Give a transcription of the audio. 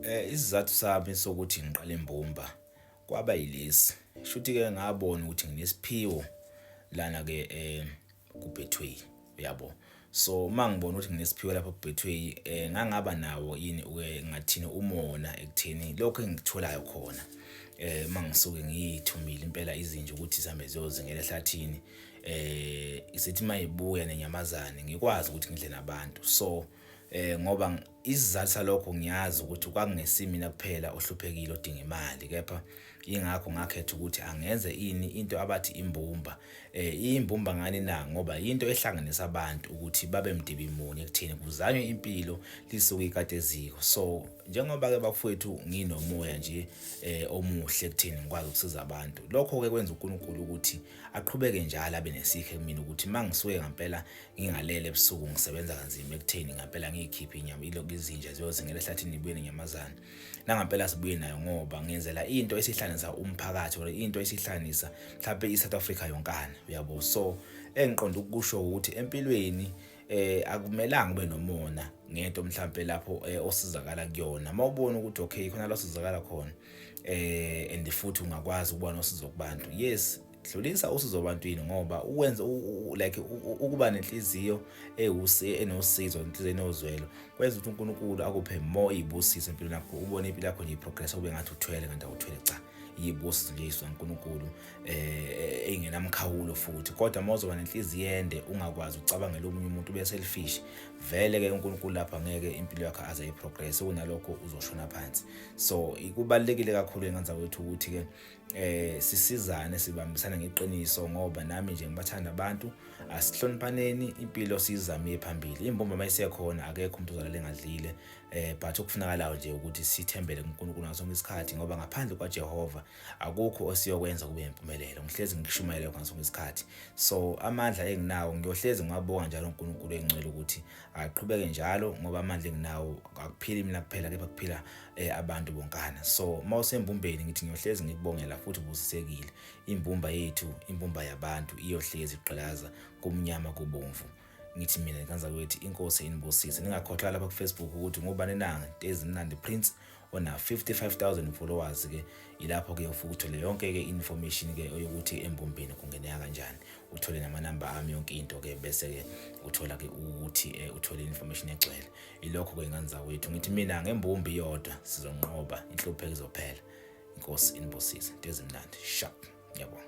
Isizathu sami sokuthi ngiqale imbumba kwaba yilesi. Shuthi ke ngabona ukuthi nginesiphiwo lana ke kuBetway, uyabo. So uma ngibona ukuthi nginesiphiwo lapha kuBetway, ngangaba nawo yini uke ngathini umona ekutheni lokho engikutholayo khona, uma ngisuke ngiyithumile impela izinja ukuthi zihambe ziyozingela ehlathini, isithi mayibuya nenyamazane ngikwazi ukuthi ngidle nabantu. So ngoba isizathu salokho ngiyazi ukuthi kwakungesimina kuphela ohluphekile odinga imali, kepha ingakho ngakhetha ukuthi angenze ini into abathi imbumba. Imbumba ngani na? Ngoba into ehlanganisa abantu ukuthi babe mdibi munye ekutheni kuzanywe impilo lisuke ikade eziko. So njengoba ke bafowethu nginomoya nje omuhle ekutheni ngikwazi ukusiza abantu, lokho ke kwenza uNkulunkulu ukuthi aqhubeke njalo abe nesihe kumina, ukuthi mangisuke ngempela ngingalele ebusuku ngisebenza kanzima ekutheni ngempela ngiyikhiphe inyama ilokhu izinja ziyozingela ehlathini ibuye nenyamazane, nangampela sibuye nayo, ngoba ngenzela into esihlanganisa umphakathi or into esihlanganisa mhlawumbe iSouth Africa yonkana, uyabo. So engiqonda ukusho ukuthi empilweni akumelanga ube nomona ngento mhlambe lapho osizakala kuyona. Mawubona ukuthi okay, khona la osizakala khona, and futhi ungakwazi ukuba nosizo kubantu, yes, dlulisa usizo ebantwini, ngoba ukwenza like ukuba nenhliziyo enosizo, inhliziyo enozwelo, kwenza ukuthi uNkulunkulu akuphe more izibusiso empilweni yakho, ubone impilo yakho nje iprogress, ube ngathi uthwele kanti awuthwele, cha, izibusiso nje izwa uNkulunkulu engenamkhawulo futhi. Kodwa uma uzoba nenhliziyo ende, ungakwazi ukucabangela omunye umuntu, ube selfish, vele ke uNkulunkulu lapha ngeke impilo yakho aze iprogress, kunalokho uzoshona phansi. So kubalekile kakhulu enganza kwethu ukuthi ke sisizane, sibambisane ngeqiniso, ngoba nami nje ngibathanda abantu. Asihloniphaneni, impilo sizame phambili. Imbumba mayisekhona akekho umuntu ozalala engadlile, but okufunakalayo nje ukuthi sithembele kuNkulunkulu ngaso sonke isikhathi, ngoba ngaphandle kwaJehova akukho osiyokwenza kube impumelelo. Ngihlezi ngishumayela ngaso sonke isikhathi. So amandla enginawo ngiyohlezi ngiwabonga njalo uNkulunkulu engcwele ukuthi aqhubeke njalo, ngoba amandla enginawo akuphili mina kuphela, kepha kuphila abantu bonkana. So mawusembumbeni ngithi ngiyohlezi ngikubongela futhi ubusisekile. Imbumba yethu, imbumba yabantu, iyohlezi igqilaza kumnyama kubomvu. Ngithi mina ngikanza kwethu, inkosi inibusise. Ningakhohlwa lapha ku Facebook ukuthi ngubani na Ntezimnandi Prince ona 55,000 followers ke. Ilapho ke ufike uthole yonke ke information ke yokuthi embumbeni kungeneka kanjani, uthole namanamba ami, yonke into ke, bese ke uthola ke ukuthi uthole information egcwele. Ilokho ke nganza kwethu, ngithi mina ngembumbi yodwa sizonqoba, inhlupheko izophela. Inkosi inibusise. Ntezimnandi, sharp, ngiyabonga.